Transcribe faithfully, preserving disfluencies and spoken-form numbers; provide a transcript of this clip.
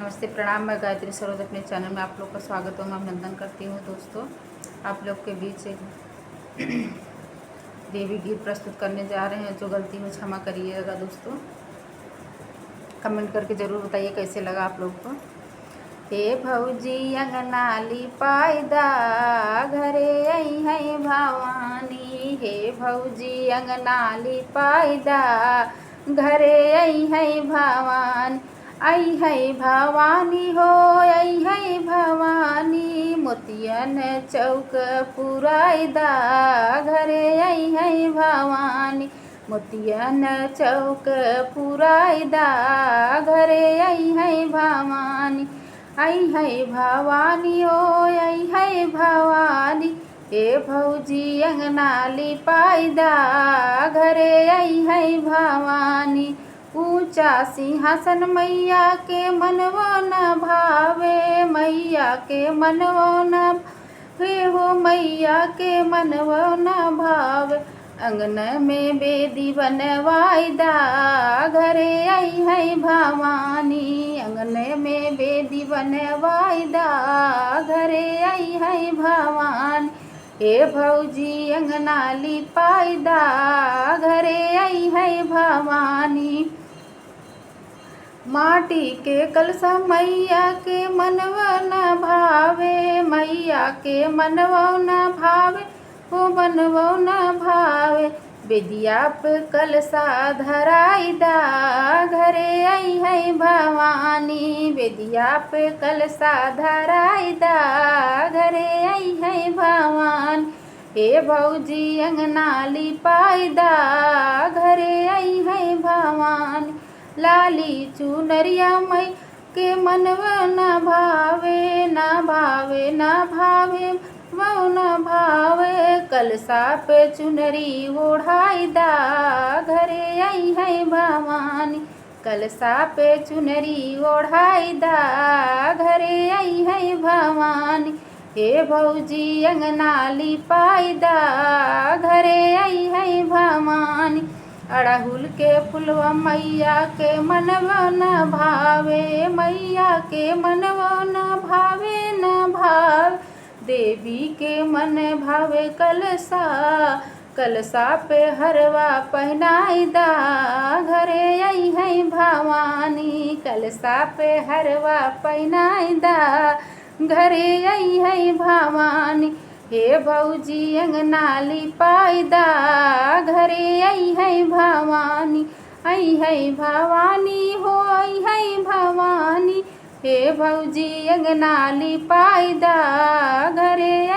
नमस्ते, प्रणाम, मैं गायत्री सरोज अपने चैनल में आप लोग का स्वागत एवं अभिनंदन करती हूँ। दोस्तों, आप लोग के बीच एक देवी गीत प्रस्तुत करने जा रहे हैं, जो गलती हो क्षमा करिएगा दोस्तों। कमेंट करके ज़रूर बताइए कैसे लगा आप लोग को। हे भौजी अंगना लिपाई दा, घरे अइहैं भवानी। हे भौजी अंगना लिपाई दा, घरे अइहैं भवानी। अइहैं भवानी हो, अइहैं भवानी, मोतियन चौक पुराई दा, घरे अइहैं भवानी। मोतियन चौक पुराई दा, घरे अइहैं भवानी। अइहैं भवानी ओ, अइहैं भवानी, ए भौजी अंगना लिपाई दा, घरे अइहैं भवानी। ऊँचा सिंहासन मैया के मनवो न भावे, मैया के मनवो न हे हो मैया के मनवो न भावे। अंगन में बेदी बनवाई दा, घरे अइहैं भवानी। अंगन में बेदी बनवाई दा, घरे अइहैं भवानी। हे भौजी अंगना लिपाई दा, घरे अइहैं भवानी। माटी के कलसा मैया के मनवो न भावे, मैया के मनवो न भावे, हो मनवो न भावे। बेदिया पे कलसा धराई दा, घरे अइहैं भवानी। बेदिया पे कलसा धराई दा, घरे अइहैं भवानी। हे भौजी अंगना लिपाई दा, घरे अइहैं भवानी। लाली चुनरिया मैया के मनवो न भावे, न भावे, न भावे, मनवो न भावे। कलसा पे चुनरी ओढ़ाई दा, घरे अइहैं भवानी। कलसा पे चुनरी ओढ़ाई दा, घरे अइहैं भवानी। हे भौजी अंगना लिपाई दा, घरे अइहैं भवानी। अड़हुल के फुलवा मैया के मनवो न भावे, मैया के मनवो न भावे, न भावे। देवी के मन भावे कलसा, कलसा पे हरवा पहिनाई दा, घरे अइहैं भवानी। कलसा पे हरवा पहिनाई दा, घरे अइहैं भवानी। हे भौजी अंगना लिपाई दा, घरे अइहैं भवानी। अइहैं भवानी हो, अइहैं भवानी। हे भौजी अंगना लिपाई दा, घरे